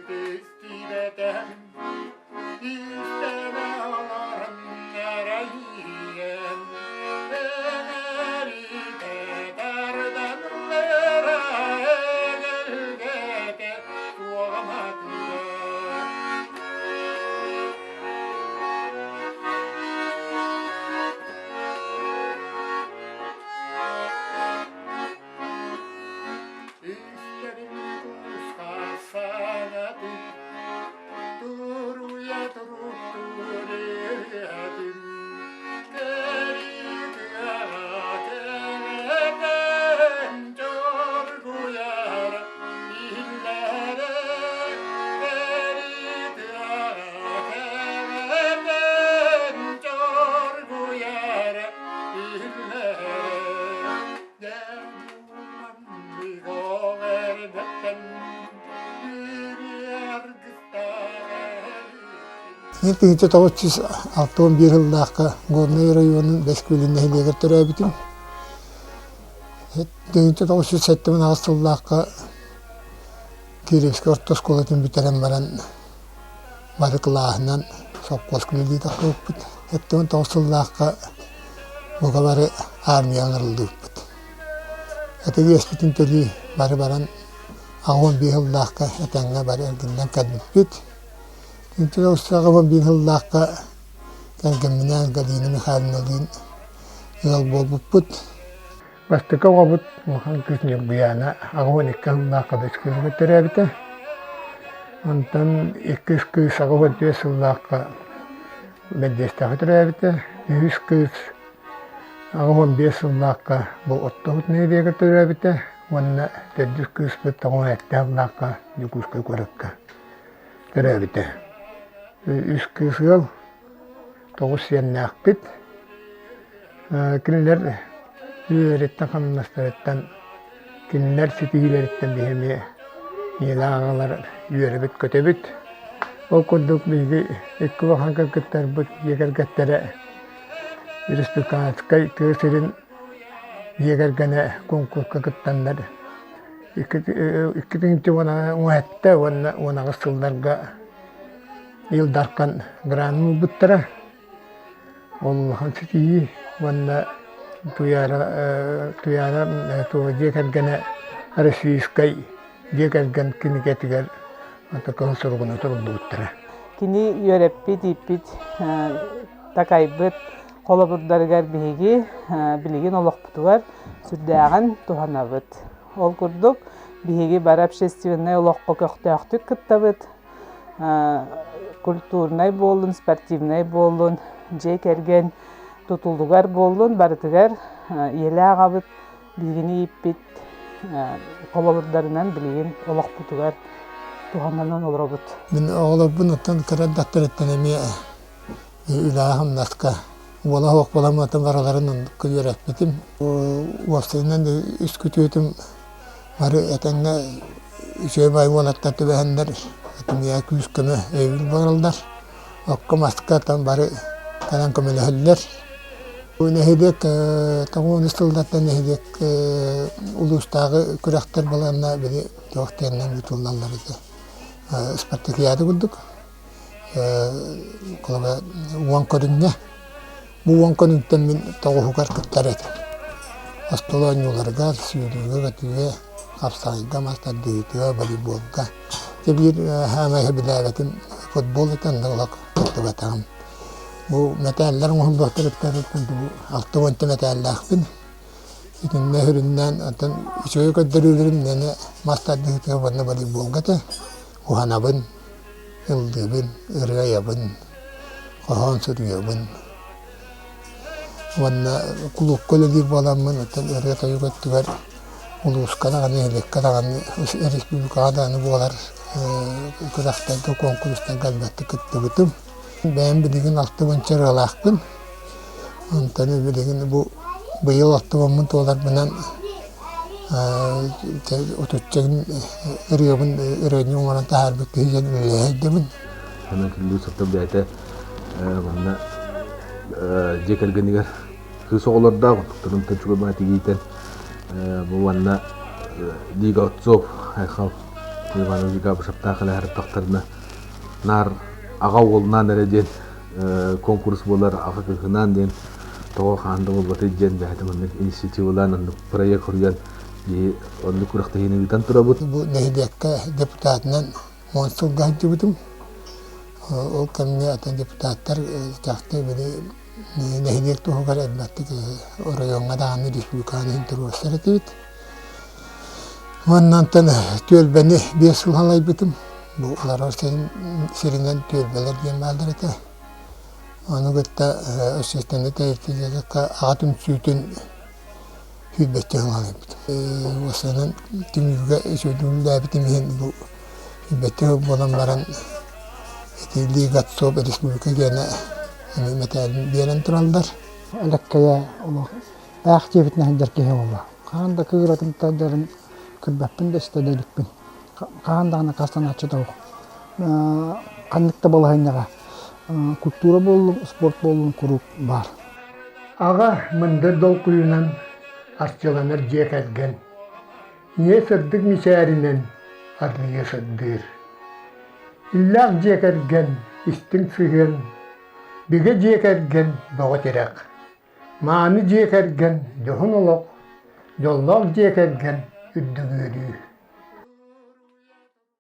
Истибэтэҕим, истэнэ олорон эрэйиэн, эҥэритэ тардан ылара эгэлгэтэ суоҕа матыыба. Истэрин куска санатын, туруйа туруктуур ырыатын, кэритыаҕа кэлэтэн дьоргуйара иһиллэрэ, кэритыаҕа кэлэтэн дьоргуйара иһиллэрэ. Мин 1961 сыллаахха Горнай оройуонун Бэс Күөлүн нэһилиэгэр төрөөбүтүм. 1978 сыллаахха Кировскай орто оскуолатын бүтэрэн баран бары кылааһынан сопхуоска үлэлии тахсыбыппыт. 79 сыллаахха бука бары армияҕа ыҥырыллыбыппыт. Ытык иэспитин төлүү бары баран 85 сыллаахха этэҥҥэ бары эргиллэн кэлбиппит. 1981 сыллаахха кэргэмминээн Галина Михайловналыын ыал буолбуппут. Бастакы оҕобут улахан кыыс Ньургуйаана 82 сыллаахха Бэскүөлүгэр төрөөбүтэ. Онтон иккис кыыс 84 сыллаахха Бэрдиэстэхэ төрөөбүтэ. Үһүс кыыс 85 сыллаахха бу Оттоһут нэһилиэгэр төрөөбүтэ уонна төрдүс кыыспыт 97 сыллаахха Дьокуускай куоракка төрөөбүтэ. Үс кыыс ыал тоҕус сиэннээхпит. Кинилэр үлэлэриттэн-хамнастарыттан, кинилэр ситиһиилэриттэн биһи эмиэ ийэлээх аҕалар үөрэбит-көтөбүт. Ол курдук биһиги икки улахан кыргыттарбыт дьиэ кэргэттэрэ республиканскай тыа сирин дьиэ кэргэнэ куонкуруска кыттаннар 2017 уонна 18 сылларга Ил Дархан гранын ылбыттара. Ол улахан ситиһии уонна Туйаара Туйаара дьиэ кэргэнэ Российскай дьиэ кэргэн кинигэтигэр кыһыл суругунан суруллубуттара. Кини үөрэппит, ииппит, такайбыт холобурдарыгар биһиги билигин олохпутугар сүрдээҕин туһанабыт. Ол курдук биһиги бары общественнай олоххо көхтөөхтүк кыттабыт, культурнай буоллун, спортивнай буоллун, дьиэ кэргэн тутулугар буоллун, барытыгар ийэлээх аҕабыт биһигини ииппит холобурдарынан билигин олохпутугар туһанан олоробут. Мин оҕолорбун оттон кыра эрдэхтэриттэн эмиэ үлэҕэ-хамнаска уола суох буоламмытым барыларын оннукка үөрэппитим. Уопсайынан үс күтүөтүм Бары этэҥҥэ үчүгэй баай уолаттар түбэһэннэр этимиэ күүс-көмө өйөбүл буолаллар. Окко-маска там бары кэлэн көмөлөһөллөр. Бу нэһилиэк тоҕус сыллартан нэһилиэк улуустааҕы күрэхтэр балаҕанна били туох диэннэн ыытыллаллар этэ. Спартакиада курдук. Холобура уон көрүҥҥэ Бу уон күнүттэн мин тоҕуһугар кыттар этим. Остуол оонньууларыгар, сүүрүүгэ-көтүүгэ, хапсаҕайга, мас тардыһыытыгар, волейболга. Дьэ биир саамай сөбүлээбэтим футбол этэ, онно олох кыттыбатаҕым. Бу мэтээллэр оҥоһуллуохтарыттан бу 60 мэтээллээхпин. Итиннэ сүрүннээн оттон үчүгэй көрдөрүүлэрим мээнэ мас тардыһыытыгар уонна волейболга этэ. Уһанабын, ыллыыбын, ырыа айабын, хоһоон суруйабын уонна кулуупка үлэлиир буоламмын, оттон ырыа-тойук өттүгэр улууска даҕаны, нэһилиэккэ даҕаны, республикаҕа даҕаны буолар күрэхтэргэ, куонкурустарга элбэхтик кыттыбытым. Бэйэм билигин 60 ырыалаахпын. Онтон билигин бу быйыл 60-мын туоларбынан отучча ырыабын ырыанньык оҥорон таһаарбыт киһи диэн үлэлэһэйдибин. Онон Күндү бэйэтэ манна дьиэ кэргэнигэр кыыс оҕолордоох отуттарын чугас тигиитэн бу манна Лига отцов Айхал. Константин Иванович Габышевтаах элэһэртахтарына наар аҕа уолунаан эрэ диэн конкурс буолар аҕа кыһынаан диэн тоҕо хаан да буолбатый диэн бэйэтэ маннык инициативалаан оннук проект хоруйан биһи оннук күрэхтэһиини ыытан турабыт. Бу нэһилиэккэ депутатынан уон сылга сылдьыбытым. Ол кэмҥэ атын депутаттар чахчы били нэһилиэк туһугар элбэхтик оройуоҥҥа даҕаны республикаҕа иһин туруорсар этибит. Уонна онтон түөлбэни биэс сыл салайбытым. Бу олорор сиринэн түөлбэлэр диэн бааллар этэ. Ону кытта общественнай тэрилтэлэргэ аҕа түмсүүтүн сүүрбэччэ сыл салайбытым. Уопсайынан түмүүгэ үчүгэйдик иһин бу сүүрбэччэ сыл буолан баран ити Лига отцов республика диэнэ эмиэ мэтээлин биэрэн тураллар. Элэккэйэ олох ээх диэбитинэн сылдьар киһи буолла. Хаһан да кыыратын тардарын көрбөппүн да истэ да иликпин. Хаһан даҕаны хастанааччы да суох. Ханнык да балаһыанньаҕа культура буоллун, спорт буоллун куруук баар. Аҕа мындыр долкуйунан арчыланар дьиэ кэргэн, ийэ сырдык мичээринэн арыйа сырдыыр. Иллээх дьиэ кэргэн истиҥ сыһыан, бигэ дьиэ кэргэн бөҕө тирэх. Мааны дьиэ кэргэн дьоһун олох, дьоллоох дьиэ кэргэн үрдүк үөрүү.